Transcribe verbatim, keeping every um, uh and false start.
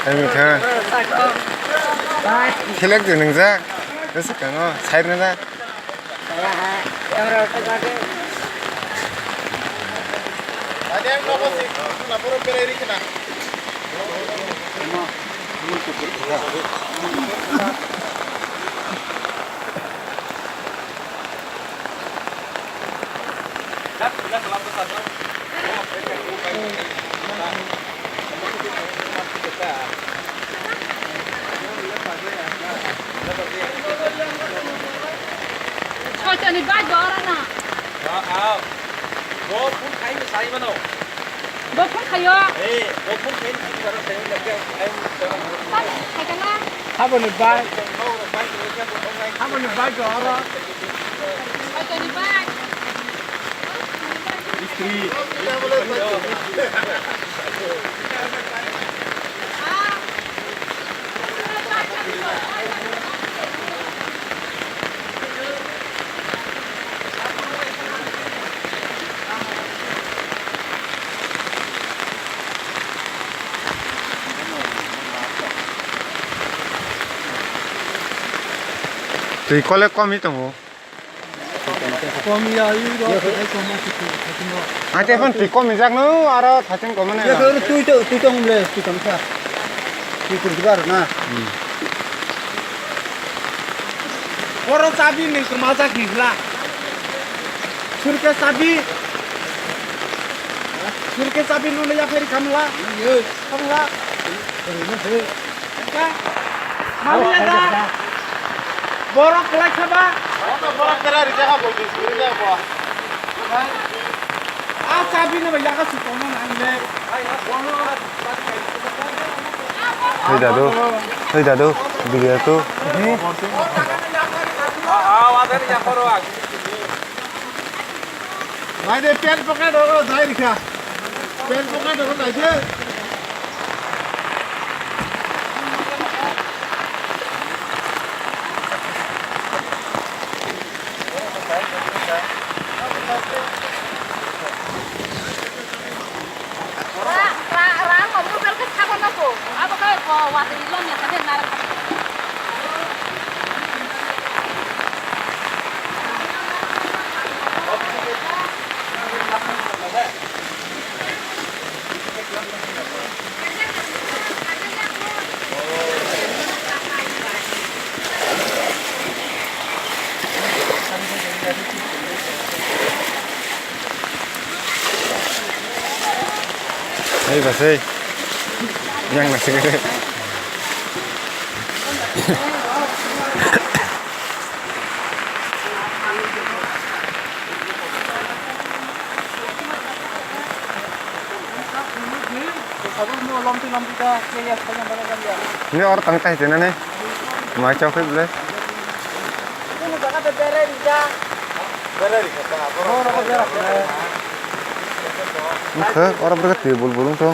Ang kha. Khelek de nungjak. Bwswk kano, side na na. Soitani bai bo oro na. Bo phone khai ni sai mano. Bo phone khayo. Eh, bo phone khai ni sai mano. Bai khai kana? Haboni bai. Haboni bai bo oro. Soitani bai. Twi kole kom hi tongo. Kom ya, i ro, kom ya, kom ya. Ate phone twi kom jak no, aro thaching kom ne. Ya, ro twi to, twi to mle, twi kom sa. Twi kur dibar na. Hmm. Oro chabi ni kma jak ni hla. Surke chabi. Surke chabi no le ya pheri kamla. Kamla. Borok kwlai kha ba? Borok kwlai rijak ha bol di suri le bo. A chabi no ba yaga su tongma nang le. Hei dadu, hei dadu, video tu. Nai de, pant pocket oro jai rikha. Pant pocket oro nai de. Hei, basai. Yang nasi kere. Ni or tang tai tene ne. Mai chau khe ble. Khe or berga twi bul bulung to.